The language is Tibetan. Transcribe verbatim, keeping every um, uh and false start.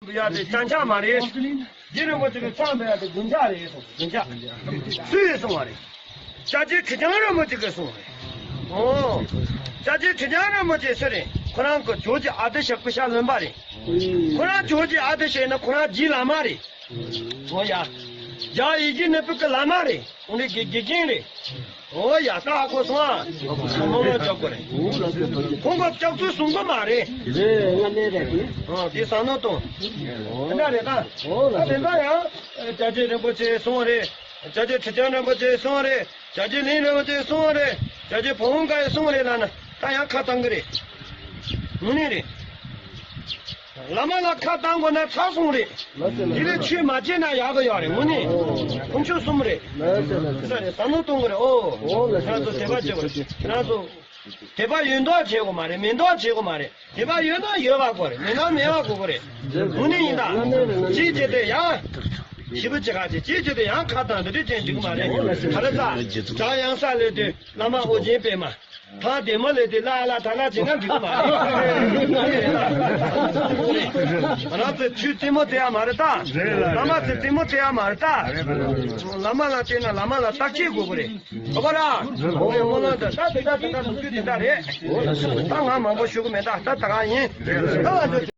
ཡ་དེ་ཅང་ཅང་མ་རེད། རྗེ་རིན་པོ་ཆེ་གི་ཕྱག་འབུལ་ཡ་དེ་རྒྱུན་ཆགས་རེད་གསུངས། རྒྱུན་ཆགས། སུས་གསུངས་པ་རེད། སྐྱབས་རྗེ་ཁྲི་བྱང་རིན་པོ་ཆེ་གིས་གསུངས་པ་རེད། ཨོ། སྐྱབས་རྗེ་ཁྲི་བྱང་རིན་པོ་ཆེ་སུ་རེད། ཁོ་རང་གི་ཇོ་བོ་རྗེ་ཨ་ཏི་ཤ་ཀུ་ཤ་ལུང་པ་རེད། ཁོ་རང་ཇོ་བོ་རྗེ་ཨ་ཏི་ཤ་ཡིན་ན་ཁོ་རང་རྗེ་བླ་མ་རེད། ཨོ་ཡ། རྒྱ་ཡི་གེ་ནི་བོད་ཀྱི་བླ་མ་རེད། ཁོང་རང་གི་དགེ་རྒན་རེད། ཨོ་ཡ། ད་ཧ་གོ་སོང་ཨ། མོ་མོ་ཅོག་གོ་རེད། ཁོང་གི་སྐྱབས་ཚུལ་གསུང་གི་མ་རེད། རེད། ང་ནས་རེད་དེ། ཨོ་དེ་བསམ་བློ་གཏོང་། ཨོ་དེ་འདྲ་རེད་ད། ཨོ་ད་དེ་འདྲ་ཡང་། སྐྱབས་རྗེ་རིན་པོ་ཆེ་གསུང་བ་རེད། སྐྱབས་རྗེ་ཁྲི་བྱང་རིན་པོ་ཆེ་གསུང་བ་རེད། སྐྱབས་རྗེ་གླིང་རིན་པོ་ཆེ་གསུང་བ་རེད། སྐྱབས་རྗེ་ཕ་བོང་ཁ་ཡིས་གསུང་བ་རེད་ལབ་ན་ད་ཡང་ཁ་བཏང་གི་རེད། དངོས་གནས་རེད། བླ་མ་ལ་ཁ་བཏང་དགོས་ན་ཚར་སོང་རེད། དེ་ལས་ཆོས་མ་བྱས་ན་ཡག་གི་ཡོད་རེད། དངོས་གནས་དཀོན་མཆོག་གསུམ་རེད། ས་རེད། བསམ་བློ་གཏོང་གི་རེད། ཨོ། ཁྱེད་རང་ཚོ་དད་པ་བྱེད་དགོས་རེད། ཁྱེད་རང་ཚོ་དད་པ་ཡོད་མདོག་བྱེད་དགོས་མ་རེད། མེད་མདོག་བྱེད་དགོས་མ་རེད། དད་པ་ཡོད་ན་ཡོད་པ་དགོས་རེད། མེད་ན་མེད་པ་དགོས་དགོས་རེད། དངོས་གནས་ཡིན་ད། ཅིའི་ཕྱིར་དེ་ཡང་། ཞེ་པོ་ཅིག་ཁ་ཅིག་ཅིའི་ཕྱིར་དེ་ཡང་ཁ་བཏང་འདི་འདྲ་ཅན་འགྲིག་གི་མ་རེད། ག་རེ་ཟ། བྲག་གཡང་ས་ལས་དུས་བླ་མ་ཨོ་རྒྱན་པད་མ། ཐང་དེ་མོ་ལས་དེ་ལ་ལ་ད་ལ་བྱེད་ན་འགྲིག་གི་མ་རེད། ང་རང་ཚོས་ཆོས་རྩེད་མོ་རྩེ་ཡ་མ་རེད་ད། བླ་མ་ཚོས་རྩེད་མོ་རྩེ་ཡ་མ་རེད་ད། བླ་མ་ལ་བརྟེན་ན་བླ་མ་ལ་བརྟག་དཔྱད་དགོས་ཀྱི་རེད། ག་པར་ར། ཨོ་ཡ་སྨོན་ལམ་ད་ད་དེ་འདྲ་དེ་འདྲ་ལོ་རྒྱུས་དེ་འདྲ་རེད། ད་ང་མང་པོ་ཞུ་གི་མེད་ད། ད་ད་ག་ཡིན། ད་ང་ཚོ།